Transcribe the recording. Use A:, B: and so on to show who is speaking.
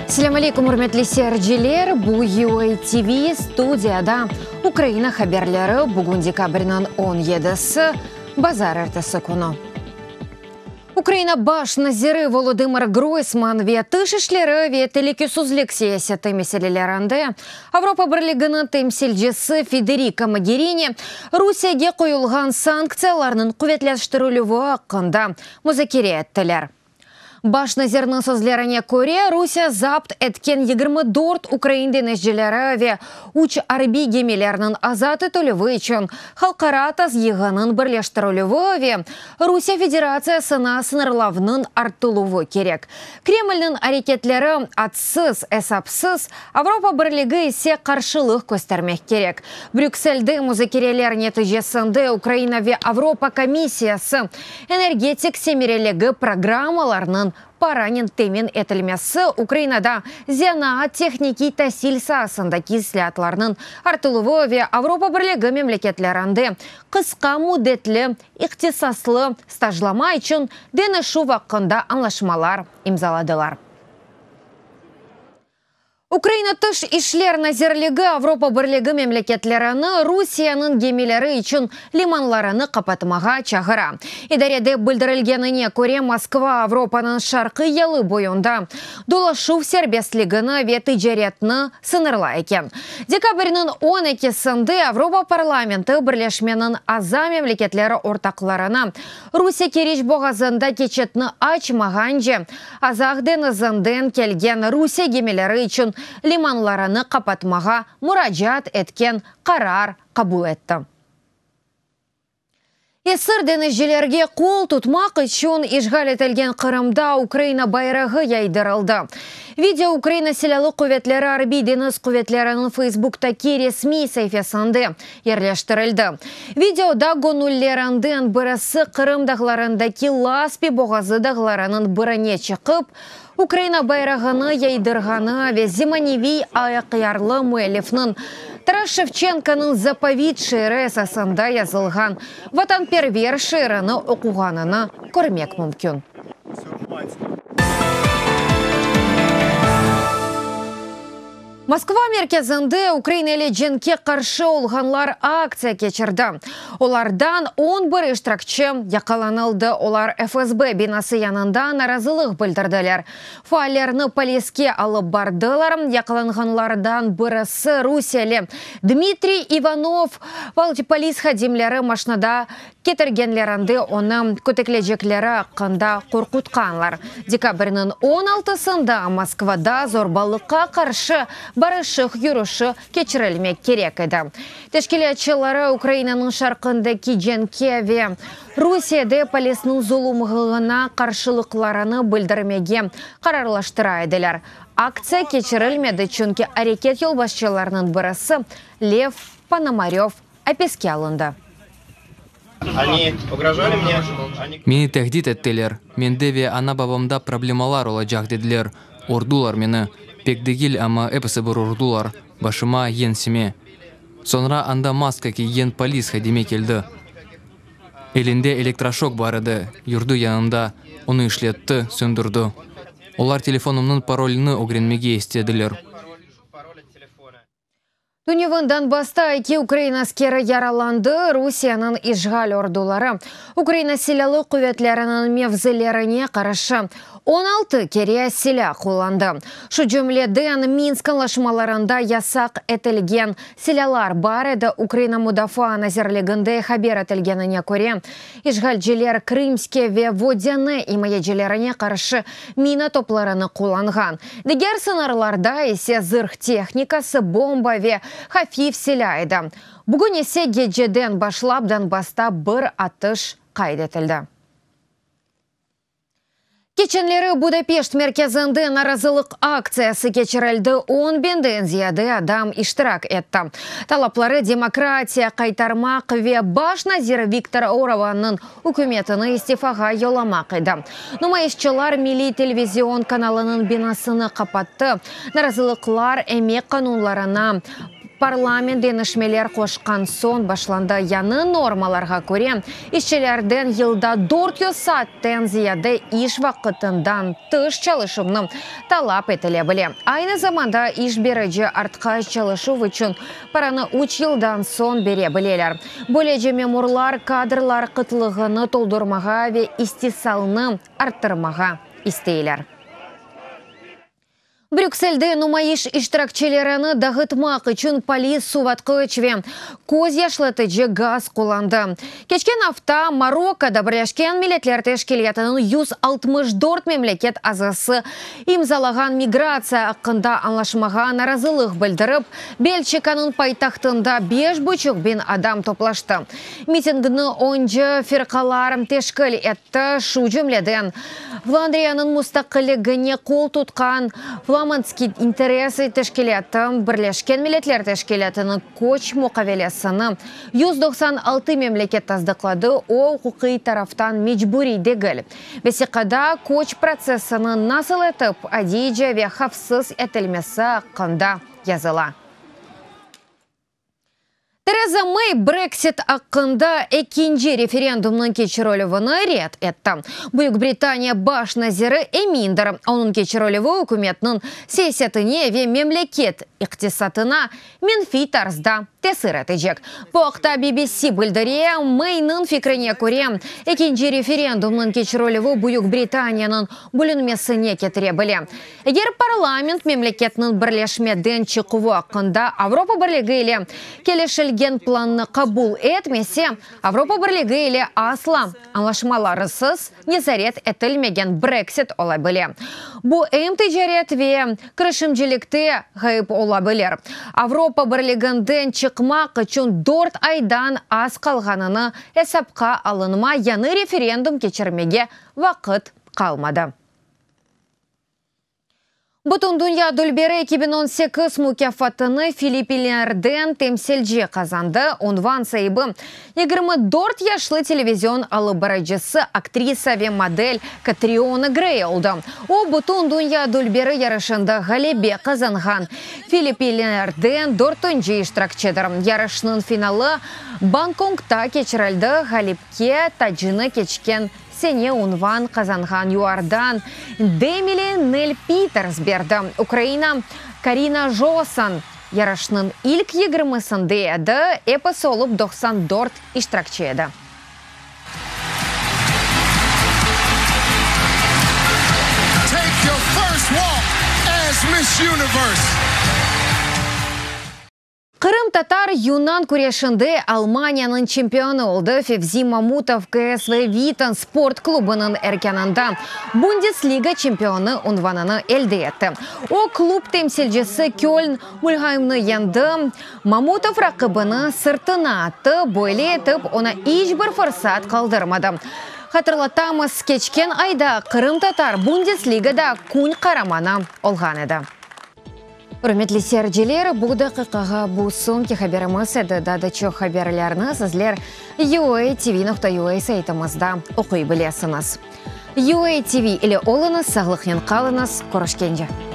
A: Selâm aleykum, ürmetli seyirciler! Bu UA TV, studiyada Ukraina haberleri, bugün dekabrniñ on yedisi, bazarertesi künü. Ukraina baş naziri Volodımır Groysman ve tış işleri ve telükesizlik siyaseti meselelerinde Avropa Birliginiñ temsilcisi Federika Mogerini Rusiyege qoyulğan sanktsiyalarnıñ quvetleştirilüvi aqqında muzakere ettiler. Baş nazirniñ sözlerine köre, Rusiye zapt etken 24 ukrain deñizcileri ve üç arbiy gemilerniñ azat etilüvi içün halqara tazyığınıñ birleştirilüvi ve Rusiye Federatsiyasına sıñırlavnıñ arttıluvı kerek. Kremlniñ areketleri adsız, esapsız, Avropa Birligi ise qarşılıq köstermek kerek. Brükselde muzakereler neticesinde Ukraina ve Avropa Komissiyası energetik semereligi programmalarınıñ paranen temin etilmesi, Ukrainada zenaat-tehnikiy tasil saasındaki islâatlarnıñ artıluvı ve Avropa Birligi memleketlerinde qısqa müddetli ihtisaslı stajlama içün deñişüv aqqında añlaşmalar imzaladılar. Ukraina Tış işler nazirligi Avropa Birligi memleketlerini Rusiyeniñ gemileri içün limanlarını qapatmağa çağıra. İdarede bildirilgenine köre, Moskva Avropanıñ şarqiy yalı boyunda dolaşuv serbestligini ve ticaretni sıñırlay eken. Dekabrniñ on ekisinde Avropa parlamenti birleşmeniñ aza memleketleri ortaqlarına Rusiye Keriç boğazında keçitni açmağance, Azaq deñizinden kelgen Rusiye gemileri içün limanlarını qapatmağa muracaat etken qarar qabul etti. Esir deñizcilerge qol tutmaq içün işğal etilgen Qırımda Ukraina bayrağı yaydırıldı. Video Ukraina Silâlı Quvetleri Arbiy deñiz quvetleriniñ Facebooktaki resmiy saifesinde yerleştirildi. Videoda göñüllerinden birisi Qırım dağlarındaki Laspi boğazı dağlarınıñ birine çıqıp, Ukraina bayrağını yaydırğanı ve zemaneviy aqyarlı müellifniñ Taras Şevçenkonıñ Zapovit şiiri esasında yazılğan Vatanperver şiirini oquğanını körmek mümkün. Moskva merkezinde Ukraina ile cenkke qarşı olğanlar aktsiya keçirdi. Olardan 11 iştirakçi yaqalanıldı, olar FSB binası yanında narazılıq bildirdiler. Faallerni poliske alıp bardılar. Yaqalanğanlardan birisi rusiyeli Dmitriy İvanov, polis hadimleri maşnada ketirgenlerinde onı köteklecekleri aqqında qorqutqanlar. Dekabrniñ on altısında Moskvada zorbalıqqa qarşı barışıq yürüşi keçirilmek kerek edi. Teşkilâtçıları Ukrainanıñ şarqındaki cenkke ve Rusiyede polisniñ zulumlığına qarşılıqlarını bildirmege qararlaştıra ediler. Aktsiya keçirilmedi, çünki areket yolbaşçılarınıñ birisi Lev Ponomarev apiske alındı.
B: Meni tehdit ettiler, mende ve ana-babamda problemalar olacaq dediler. Urdular meni. Pek degil, amma episi bir urdular. Başıma, yeñsime. Soñra anda maska kiygen polis hadimi keldi. Elinde elektroşok bar edi, yürdi yanımda, onı işletti, söndürdi. Olar telefonımnıñ parolini ögrenmege istediler.
A: Tünevin Donbassta eki ukrain askeri yaralandı, Rusiyeniñ işğal orduları Ukraina Silâlı quvetleriniñ mevzilerine qarşı 16 kere silâ qullandı. Şu cümleden, Minsk añlaşmalarında yasaq etilgen silâlar bar edi, Ukraina Mudafaa nazirliginde haber etilgenine köre, İşğalciler Krımske ve Vodâne imayecilerine qarşı mina toplarını qullanğan. Diger sıñırlarda ise zırh tehnikası, bomba ve hafif silâ edi. Bugün ise geceden başlap Donbassta bir atış qayd etildi. Keçenleri Budapeşt merkezinde narazılıq aktsiyası keçirildi, on biñden ziyade adam iştirak etti. Talapları demokratiya qaytarmaq ve baş nazir Viktor Orbannıñ ükümetini istifağa yollamaq edi. Numayışçılar milliy televizion kanalınıñ binasını qapattı. Narazılıqlar emek qanunlarına. Parlament deñişmeler qoşqan soñ başlandı. Yañı normalarğa köre, işçilerden yılda 400 saatten ziyade iş vaqtından tış çalışuvnı talap etile bile. Aynı zamanda iş berici artqaç çalışuv içün paranı üç yıldan soñ bere bileler. Böylece memurlar kadrlar qıtlığını toldurmağa ve istisalnı arttırmağa isteyler. Brükselde numayış iştirakçilerini dağıtmaq içün polis suvatqıç ve köz yaşlatıcı gaz qullandı. Keçken afta Marokkoda Birleşken Milletler Teşkilâtınıñ 164 memleket azası imzalağan migratsiya aqqında añlaşmağa narazılıq bildirip, Belçikanıñ paytahtında beş buçuq biñ adam toplaştı. Mitingni oncı firqalar teşkil etti, şu cümleden, Flandriyanıñ mustaqilligine qol tutqan Flamandskiy interesi teşkilâtı, Birleşken Milletler Teşkilâtınıñ köç muqavelesini 196 memleket tasdıqladı, o, uquqiy taraftan mecburiy degil. Vesiqada köç protsessiniñ nasıl etip adiyce ve havfsız etilmesi aqqında yazıla. Tereza Mey Brexit aqqında ekinci referendumnıñ keçirilüvini red etti. Büyük Britaniya baş naziri emindir, onıñ keçirilüvi ükümetniñ siyasetine ve memleket iqtisatına menfiy tarzda tesir etecek. Bu aqta BBC bildire. Meyniñ fikrine köre, ekinci referendumnıñ keçirilüvi Büyük Britaniyanıñ bölünmesine ketire bile. Eger parlament memleketniñ birleşmeden çıquvı aqqında Avropa Birligi ile kelişilgen plannı qabul etmese, Avropa Birligi ile asla añlaşmalarısız nezaret etilmegen Brexit ola bile. Bu em ticaret ve kirişimcilikte ğayıp ola bilir. Avropa Birliginden çıqmaq içün dört aydan az qalğanını esapqa alınma yañı referendum keçirmege vaqıt qalmadı. Bütündünya dülberi 2018 mukâfatını Filippinlerden temsilci qazandı. Unvan saibi, 24 yaşlı televizion alıp barıcısı, aktrisa ve model Katriona Grey oldı. O, Bütündünya dülberi yarışında ğalebe qazanğan Filippinlerden dörtünci iştirakçidir. Yarışnıñ finalı Bangkokta keçirildi, ğalipke tacını keçken Sene unvan qazanğan yuardan Demili Nel Piters berdi. Ukraina Karina Josan yarışnıñ ilk yigirmisinde edi, episi olıp 94 iştirakçi edi.
C: Take your first walk as Miss Universe.
A: Qırımtatar yunan küreşinde Almaniyanıñ çempionı oldı Fevzi Mamutov KSV Viten sport klubınıñ erkânında Bundesliga çempionı unvanını elde etti. O, klub temsilcisi Köln Mülhaymnı yeñdi. Mamutov raqibini sırtına attı, böyle etip oña iç bir fırsat qaldırmadı. Hatırlatamız, keçken ayda qırımtatar Bundesligada kün qaramanı olğan edi. Ürmetli seyirciler, bu daqiqağa bu soñki haberimiz edi. Daa da çoq haberlerni sizler UATV.UA saytımızda oquy bilesiñiz. UATV ile oluñız, sağlıqnen qalıñız, körüşkence!